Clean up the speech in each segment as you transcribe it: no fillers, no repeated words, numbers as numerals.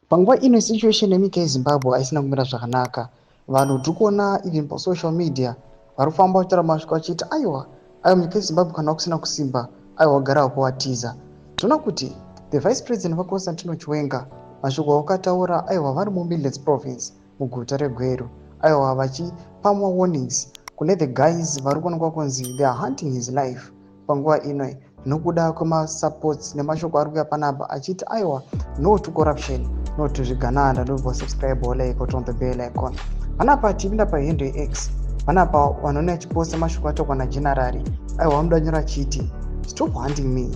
Panguva ino, situation yenyika yeZimbabwe haisina kumira zvakanaka. Vanhu tiri kuona even pasocial media vari kufamba vachitaura mashoko achiti, "Aiwa, aiwa, munyika yeZimbabwe kana kusina kusimba, aiwa, wagara wako watiza." Tinoona kuti the Vice President vaConstantino Chiwenga, mashoko avakataura, aiwa, vari muMidlands Province, muguta reGweru, aiwa, vachipa mawarnings kune the guys vari kuonekwa kunzi they are hunting his life panguva ino nokuda kwemasupports nemashoko ari kuuya panapa achiti, aiwa, no to corruption, no to zvigananda. Ndobva subscribe, like, on the bell icon. Panapa tipinda pahandle yeX. Panapa vanoona achiposta mashoko ataurwa nagenerali. Aiwa, vanoda nyora achiti, "Stop hunting me,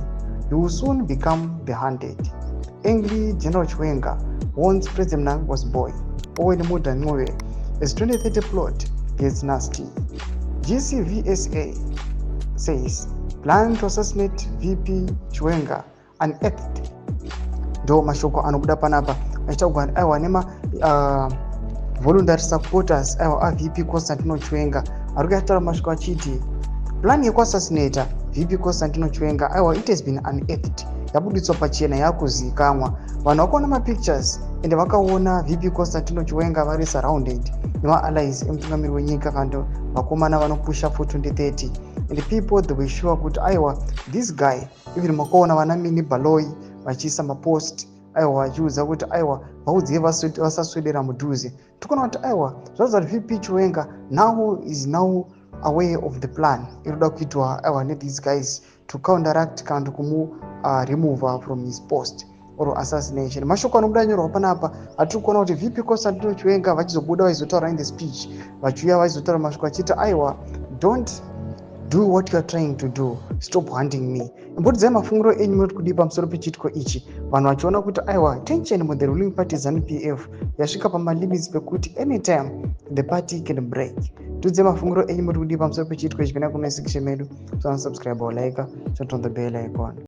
you will soon become the hunted." Angry General Chiwenga warns President Mnangagwa's boy Owen Mudha Ncube as 2030 plot gets nasty. GCVSA says plan to assassinate VP Chiwenga unearthed. Ndo mashoko anobuda panapa achitaurwa, aiwa, nema voluntary supporters, aiwa, aVP Constantino Chiwenga ari kuyataura mashoko achiti plan yekuassassinata VP Constantino Chiwenga, aiwa, it has been unearthed, yabuditswa pachena, yakuzivikanwa. Vanhu vakaona mapictures ende vakaona VP Constantino Chiwenga vari surrounded nemaallies emutungamiri wenyika kana vakomana vanopusha for 2030, and people, they were sure kuti, aiwa, this guy, even makaona vana Mini Baloi vachiisa mapost, aiwa, vachiudza kuti, aiwa, vaudzei vasaswedera mudhuze. Tikuona kuti, aiwa, zvaza kuti VP Chiwenga now is now aware of the plan iri kuda kuitwa, aiwa, nethese guys to counteract kana kuti kumuremove from his post or assassination. Mashoko anobuda nyorwa panapa, hatiri kuona kuti VP Constantino Chiwenga vachizobuda vachizotaura in the speech, vachiuya vachizotaura mashoko achiti, aiwa, don't do what you are trying to do, stop hunting me. Imbotidzai mafungiro enyu, munoti kudii pamusoro pechiitiko ichi? Vanhu vachiona kuti, aiwa, tension muthe ruling party ZANU PF yasvika pamalimits pekuti anytime the party can break. Tiudzei mafungiro enyu, muri kudii pamusoro pechiitiko ichi? Pina comment section medu, subscribe or like, turn on the bell icon.